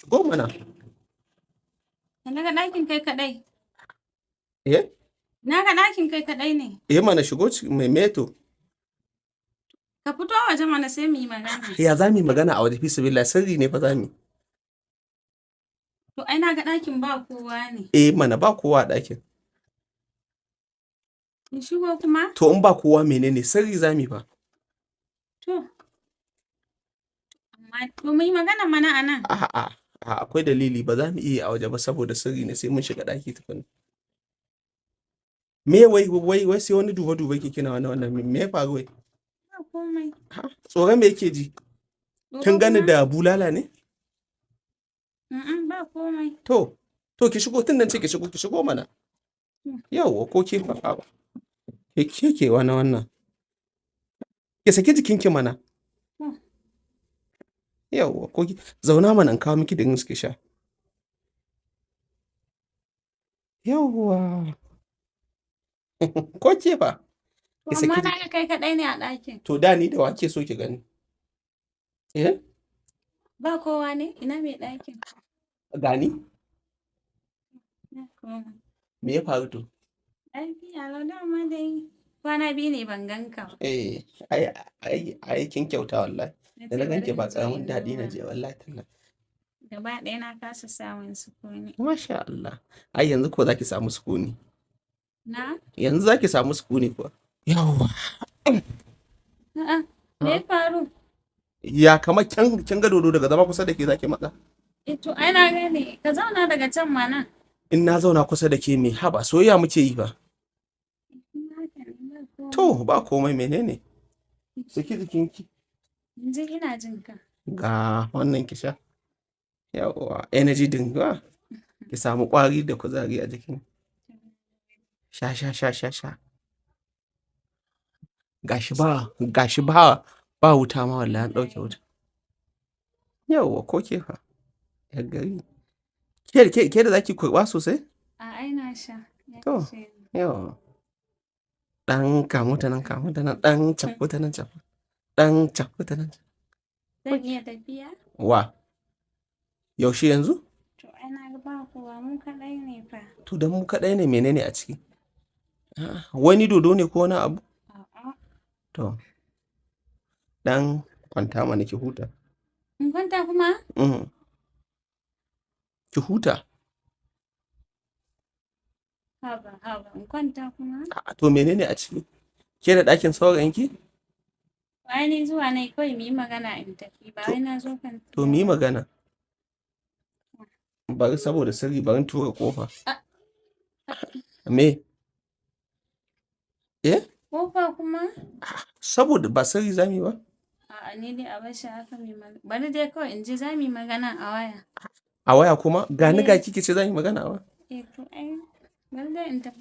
Shigo mana. Na ga ɗakin kai kaɗai. Eh? Na ga ɗakin kai kaɗai ne. Eh mana, shigo mai meto. Ka fito waje mana sai mu yi magana. Ya za mu yi magana a waje, fi sabilillah? Sirri ne fa za mu yi. To ai na ga ɗakin ba kowa ne. Eh mana, ba kowa a ɗakin. In shigo kuma? To in ba kowa menene? Sirri za mu yi fa. To. Amma to mu yi magana mana a nan. A'a, a'a, akwai dalili, ba za mu iya a waje ba saboda sirri ne, sai mun shiga ɗaki tukuna. Me wai wai wai sai wani duba duba ke kina wani wannan, me ya faru wai? Ba komai. Ha, tsoron me yake ji? Kin Tsoro gani kuma? da bulala ne? Mm, ba komai. To ki shigo, tun nan ce ki shigo, ki shigo mana. Yauwa, ko ke fa ba. Ke ke ke wani wannan. Ki saki jikinki mana. Yauwa, ko ki zauna mana in kawo miki drinks ki sha. Yauwa. Ko ke fa? To Ki saki amma na jiki. ga kai kaɗai ne a ɗakin. To da ni da wa kike so ki gani? Eh? Ba kowa ne? Ina mai ɗakin? Gani? Ba komai. Me ya faru to? Lafiya lau, dama dai kwana biyu ne ban gan ka ba. Eh, ai ai ai kin kyauta wallahi. Na Da na ce bari ganki ba in zo ƙaramin in daɗi na duba. ji wallahi tallahi. Gaba ɗaya na kasa samun sukuni. Masha Allah. Ai yanzu ko zaki samu sukuni. Na? Yanzu zaki samu sukuni kuwa. Yauwa. A'a, me ya faru? Ya kamar kin ga dodo daga zama kusa da ke zaki matsa. Eh to ai na gane, ka zauna daga can mana. In na zauna kusa da ke me, haba, soyayya muke yi fa. Haka ne, ba komai. To ba komai menene? Saki jikinki. Yanzu ina jin ka. Ga wannan ki sha. Yauwa, energy drink ba. Ki samu ƙwari da kuzari a jikin. Sha sha sha sha sha. Gashi ba ba wuta ma wallahi, an ɗauke wuta. Yauwa, ko ke fa? Yar gari. Ke ke ke da zaki kurɓa sosai? A ai na sha. Ya To, ishe ni. yauwa. Ɗan kamo ta nan, kamo ta nan, ɗan cafko ta nan, cafko. Ɗan cafko ta nan. Zan iya tafiya? Wa? Yaushe, yanzu? To ai na ga ba kowa, mu kaɗai ne fa. To dan mu kaɗai ne menene a ciki? A'a, wani dodo ne ko wani abu? A'a. To. Ɗan kwanta mana ki huta. In kwanta kuma? Mm. Ki huta. Haba haba, in kwanta kuma? A'a, to menene a ciki? Ke da ɗakin saurayinki? Ai ni zuwa nayi kawai muyi magana in tafi, ba To, wai na zo kwanciya to muyi ba. magana. Bari saboda sirri, bari in tura ƙofa. A Me? Eh? Ƙofa kuma? Saboda ba sirri za mu yi ba? A'a, ni dai a barshi haka muyi magana. Bari dai kawai in ji, za mu yi magana a waya. A waya kuma? Gani ga Eh. ki kice za mu yi magana a waya. Eh to ai bari dai in tafi.